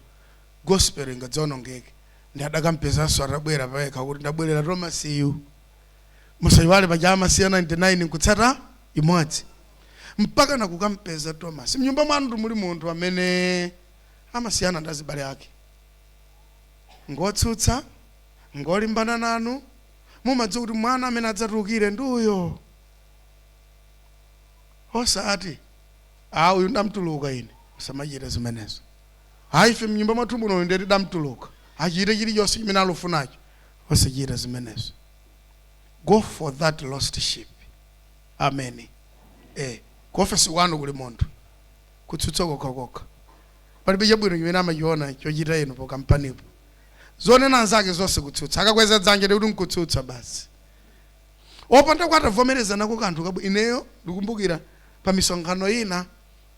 gospel ingadzaonongeke. Ndi adakampezanso atabwera payekha kuti, "Ndabwerera Tomasiyu." Musayiwale paja amasiya 99 nkutsata imodzi, mpaka nakukampeza Tomasi. Mnyumba mwanu muli munthu amene amasiyana ndi azibale ake, ngotsutsa, ngolimbana nanu. Mumadziwa kuti mwana amene adzatulukire ndi uyo, osati, "A, uyu ndamtuluka ine." Musamachite zimenezo. "Hayi, ife mnyumba mwathu muno uyu ndiye tidamtuluka, achite chilichonse chimene alufunacho." Osachita zimenezo. Go for that lost sheep. Amen. Kuofesi kwanu kuli munthu kutsutsa kokhakokha, palibe chabwino chimene amachiona chochita inu po kampanipo, zonena anzake zonse kutsutsa, akakweza dzanja ndikuti nkutsutsa basi. Opanda kwatavomereza nako kanthu kabwino. Ineyo ndikumbukira pa misonkhano ina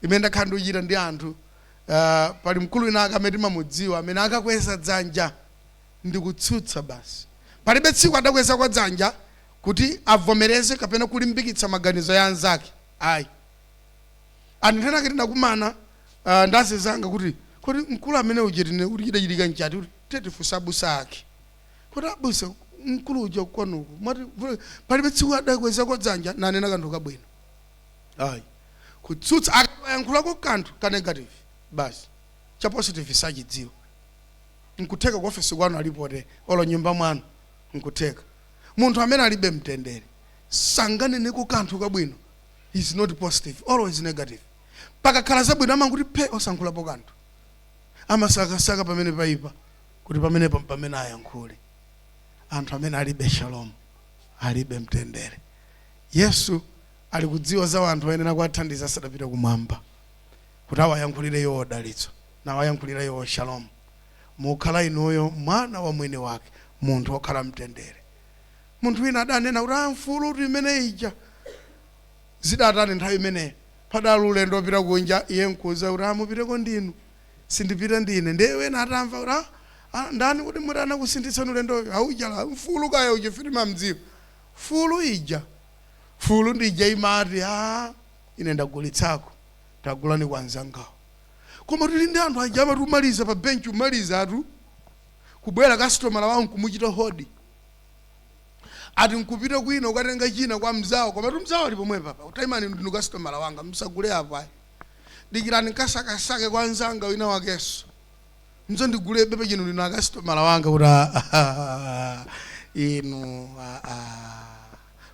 imene ndakhala ndikuchita ndi anthu, pali mkulu wina ake amene timamudziwa amene akakweza dzanja ndikutsutsa basi. Palibe tsiku adakweza kwa dzanja kuti avomereze kapena kulimbikitsa maganizo ya anzake, ayi. Anthu ena ake tinakumana, ndazizanga kuti kuti mkulu amene uja tine kuti chidachitika nchati, kuti tetifunsa abusa ake kuti abusa, mkulu uja kwanuku mwati palibe tsiku adakweza kwa dzanja nanena kanthu kabwino, ayi. Kutsutsa, akayankhulako kanthu ka negative basi, cha positive sachidziwa. Nkutheka ku ofesi kwanu alipote, olo nyumba mwanu. Nkutheka munthu amene alibe mtendere sanganeneko kanthu kabwino. Is not positive, always negative. Pakakhala zabwino amanguti phe, osankhulapo kanthu, amasakasaka pamene paipa kuti pamenepo pamene ayankhule. Anthu amene alibe shalom, alibe mtendere. Yesu ali kudziwa za anthu ayenera kuwathandiza asadapite kumwamba, kuti awayankhulire iwo dalitso nawayankhulira iwo shalom. Mukhala inuyo mwana wa mwini wake, munthu wokhala mtendere. Munthu wina adanena kuti amfulu kuti imene ija zidatani nthawi imeneyo, padali ulendo wopita kunja, iye nkuza kuti amupiteko ndinu, sindipita ndine. Ndiye wena atamva kuti ndani kuti muti anakusinthitsani ulendoyo, aujala mfulu kaya uchifitima mdziwo fulu ija, fulu ndija imati, a ine ndagulitsako, tagulani kwa anzangawo. Koma tili ndi anthu aja amati umaliza pa benchi, umaliza atu kubwera kastomala wawo nkumuchita hodi, ati nkupita kwina ukatenga china kwa mzawo, koma tu mzawo ali pomwepa pa utaimani, ndinu kastomala wanga, msagule apo ayi, dikirani nkasakasake kwa anzanga wina wakenso mzondigule bebe chino, ndinu akasitomala wanga. Kuti inu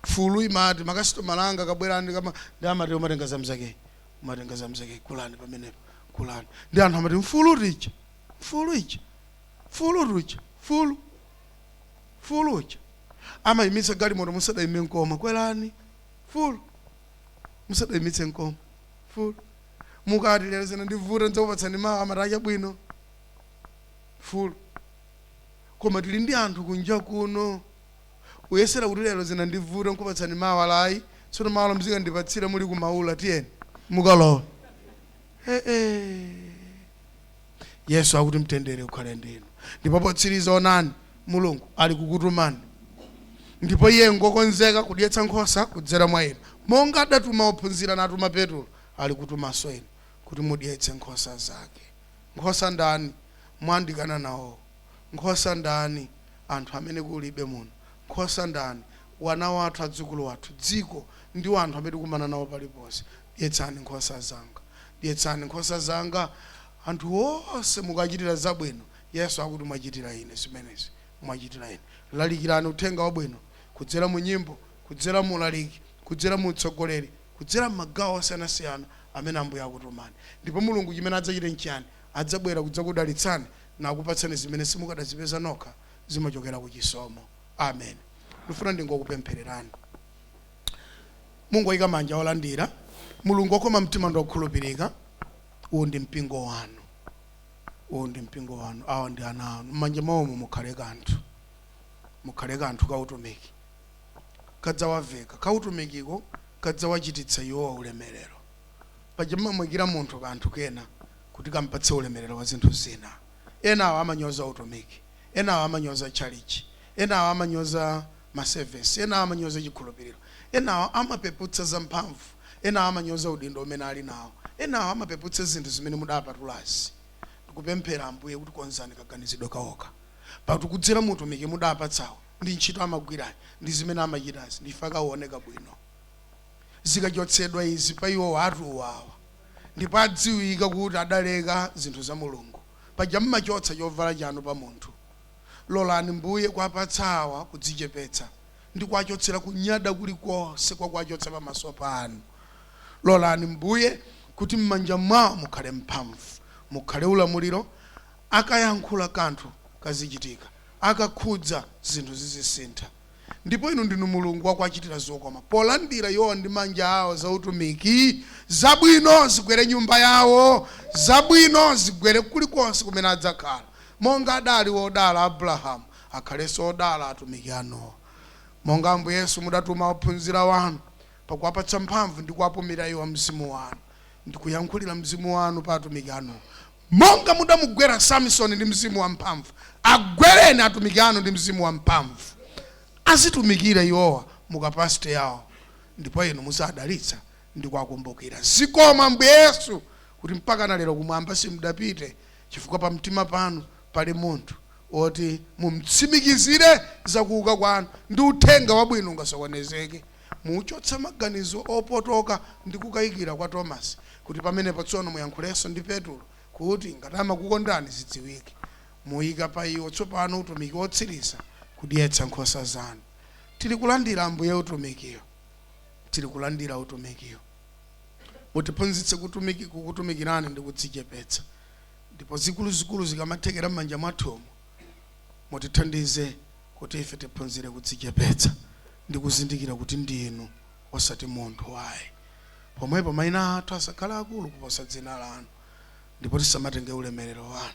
fulu imati makasitomala anga kabwerani kama ndi amati umatenga zamzake, umatenga zamzake, kulani pamenepo, kulani. Ndi anthu amati mfulu tija, mfulu ija, fulu tuja, fulu, fulu uja amayimitsa galimoto musadayime nkoma, kwerani fulu, musadayimitse nkoma fulu. Mukati lero zina ndivuta, ndidzakupatsani mawa, amati achabwino, fulu. Koma tili ndi anthu kunja kuno uyesera kuti lero zina ndivuta, nkupatsani mawa, layi tsono mawa mzikandipatsira muli kumaula, tiyeni mukalowa. Eh, eh. Yesu akuti mtendere ukhale ndinu. Ndipo potsiriza, onani, Mulungu ali kukutumani, ndipo iye ngokonzeka kudyetsa nkhosa kudzera mwa inu. Monga adatuma ophunzira natuma Petulo, ali kutumanso inu kuti mudyetse nkhosa zake. Nkhosa ndani? Mwandikana nawo. Nkhosa ndani? Anthu amene kulibe muno. Nkhosa ndani? Wana wathu, adzukulu wathu, dziko ndi anthu amene tikumana nawo paliponse. Dyetsani nkhosa zanga, dyetsani nkhosa zanga. Anthu onse mukachitira zabwino, Yesu akuti mwachitira ine zimenezi, mwachitira ine. Lalikirani uthenga wabwino kudzera mu nyimbo, kudzera mu ulaliki, kudzera mu utsogoleri, kudzera m'magawo osiyanasiyana amene Ambuye akutumani. Ndipo Mulungu chimene adzachite nchiyani? Adzabwera kudzakudalitsani nakupatsani zimene simukadazipeza nokha, zimachokera ku chisomo. Amen. Ndifuna ndingokupemphererani, mungoyika manja olandira. Mulungu okoma mtima ndi okhulupirika, uwu ndi mpingo wanu, uwu ndi mpingo wanu, awa ndi ana anu. M'manja mwawomo mukhale kanthu, mukhale kanthu kautumiki kadzawaveka, kautumikiko kadzawachititsa iwowa ulemerero. Paja mmamwikira munthu kanthu kena kuti kampatse ulemerero wa zinthu zina. Enawo amanyoza utumiki, enawo amanyoza tchalichi, enawo amanyoza masevesi, enawo amanyoza chikhulupiriro, enawo amapeputsa zamphamvu, enawo amanyoza udindo umene ali nawo, enawo amapeputsa zinthu zimene mudapatulazi. Ndikupemphera, Ambuye, kuti konzani kaganizidwe kawoka, pakuti kudzera mu utumiki mudapatsawo ndi ntchito amagwirayi ndi zimene amachitazi, ndife akaoneka bwino. Zikachotsedwa izi pa iwo, atuwawa, ndipo adziwika kuti adaleka zinthu za Mulungu. Paja mmachotsa chovala chanu pa munthu. Lolani, Mbuye, kuwapatsa awa kudzichepetsa ndi kuwachotsera kunyada kulikonse kwa kuwachotsa pamaso panu. Lolani, Mbuye, kuti m'manja mwawo mukhale mphamvu, mukhale ulamuliro. Akayankhula kanthu kazichitika, akakhudza zinthu zizisintha. Ndipo inu ndinu Mulungu wakuachitira zokoma. Polandira iwowa ndi manja awo za utumiki, zabwino zigwere nyumba yawo, zabwino zigwere kulikonse kumene adzakhala. Monga adali wodala Abrahamu, akhalenso odala atumiki anuwa. Monga Ambuye Yesu mudatuma ophunzira wanu pakuwapatsa mphamvu ndi kuwapumira iwo mzimu wanu, ndikuyankhulira mzimu wanu pa atumiki anu. Monga mudamugwera Samsoni ndi mzimu wamphamvu, agwereni atumiki anu ndi mzimu wamphamvu, azitumikira iwowa mu capacity yawo, ndipo inu muzadalitsa ndi kuwakumbukira. Zikomo Ambuye Yesu kuti mpaka na lero kumwamba simudapite, chifukwa pamtima panu pali munthu woti mumtsimikizire zakuuka kwanu ndi uthenga wabwino ungasokonezeke. Muchotse maganizo opotoka ndi kukayikira kwa Tomasi, kuti pamenepo tsono muyankhulenso ndi Petulo kuti ngati amakukondani zidziwike. Muyika pa iwo tsopano utumiki wotsiriza, kudyetsa nkhosa zanu. Tili kulandira, Ambuye, utumikiyo, tili kulandira utumikiyo. Mutiphunzitse kukutumikirani ndi kudzichepetsa, ndipo zikuluzikulu zikamathekera m'manja mwathumo, mutithandize kuti ife tiphunzire kudzichepetsa ndi kuzindikira kuti ndinu, osati munthu ayi. Pomwepo mayina athu asakhale akulu kuposa dzina lanu, ndipo tisamatenge ulemerero wanu,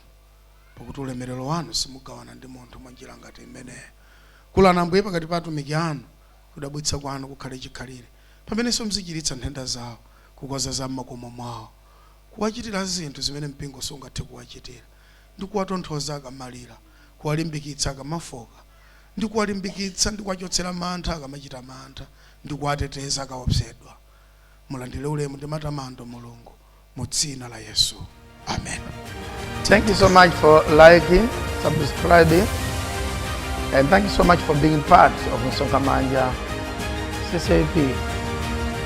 pakuti ulemerero wanu simugawana ndi munthu mwa njira ngati imeneyo. Kulani, Ambuye, pakati pa atumiki anu, kudabwitsa kwanu kukhale chikhalire pamenenso muzichiritsa nthenda zawo, kukonza za m'makomo mwawo, kuwachitira zinthu zimene mpingo sungathe kuwachitira, ndi kuwatonthoza akamalira, kuwalimbikitsa akamafoka, ndi kuwalimbikitsa ndi kuwachotsera mantha akamachita mantha, ndi kuwateteza akaopsedwa. Mulandire ulemu ndi matamando, Mulungu, mu dzina la Yesu, amen. Thank you so much for liking, subscribing, and thank you so much for being part of Msonkhamanja CCAP.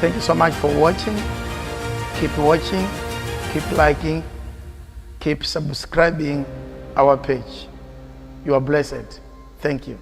Thank you so much for watching. Keep watching, keep liking, keep subscribing our page. You are blessed. Thank you.